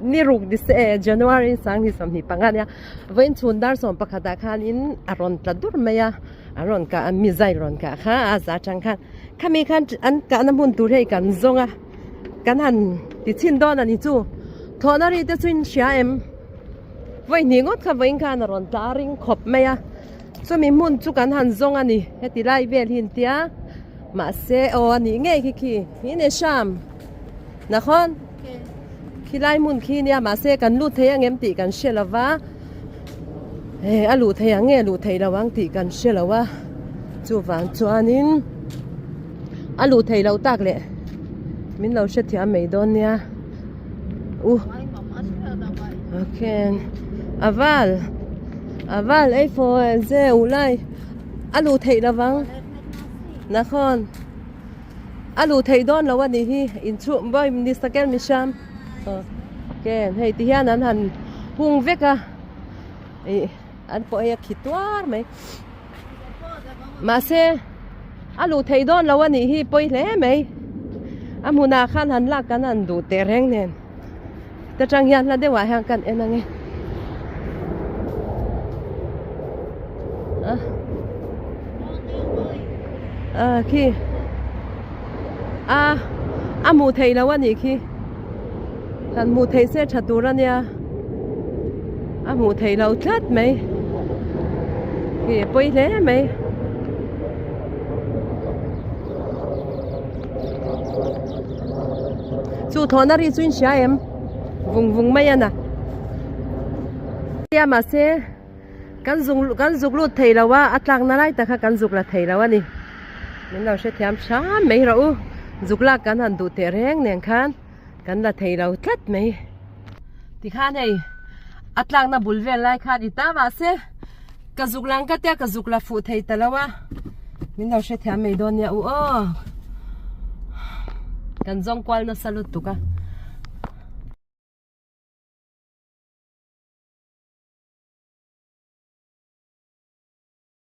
Ni ruk ni se e January sang ni 25 ania vawiin chhun dar 11 ah khanin a rawn tla dur mai a a rawn kah a missile rawn kah kha a za atang khan khami khan an kahna hmun tur hei kan zawng a kan han ti chhin dawn a ni chu thlawhna ri te chu in hria em vawi hnih ngawt kha vawiin khan a rawn tla a ring khawp mai a chumi hmun chu kan han zawng a ni heti lai vel hi intia mahse aw a nih ngei khi khi hi ni hram nakhawn khilai hmun khi nia mahse kan lut thei angem tih kan hre lo va he a luh thei ang nge luh theih lo ang tih kan hre lo a chuvang chuanin a luh theih loh tak leh min lo hrethiam mai dawn nia u okay aval aval ei fo ze ulai a luh theih lo vang nakhawn. A luh theih dawn lo a nih hi inchhuh bawi nisakel mihram ken hei ti hian an han hung vek a ih an pawh hei a khi tuar mai mahse a luh theih dawn lo a nih hi pawi hle mai a hmunah khan han lak kan han duh teh reng nen ta tang hian hla deuhah hian kan en ange a a khi a a hmuh theih loh a nih khi han hmuh theih se tha tur a nia a hmuh theih loh tlat mai khi a pawi hle mai. Chu thawhna ri chu in hria em? Vung vung mai a na. Nia mahse kan zung kan zuk lut thei lo a, a tlakna lai tak kha kan zuk la thei lo a ni. Min lo hrethiam hram mai rawh u. Zuk lak kan han duh teh reng nen khan kan la thei lo tlat mai. Tikhan hei a tlakna bul vel lai khan i ta mahse ka zuk lang ka tia ka zuk la fuh thei ta lo a min lo hrethiam mai dawn nia u aw kan zawng kual nasa lutuk a.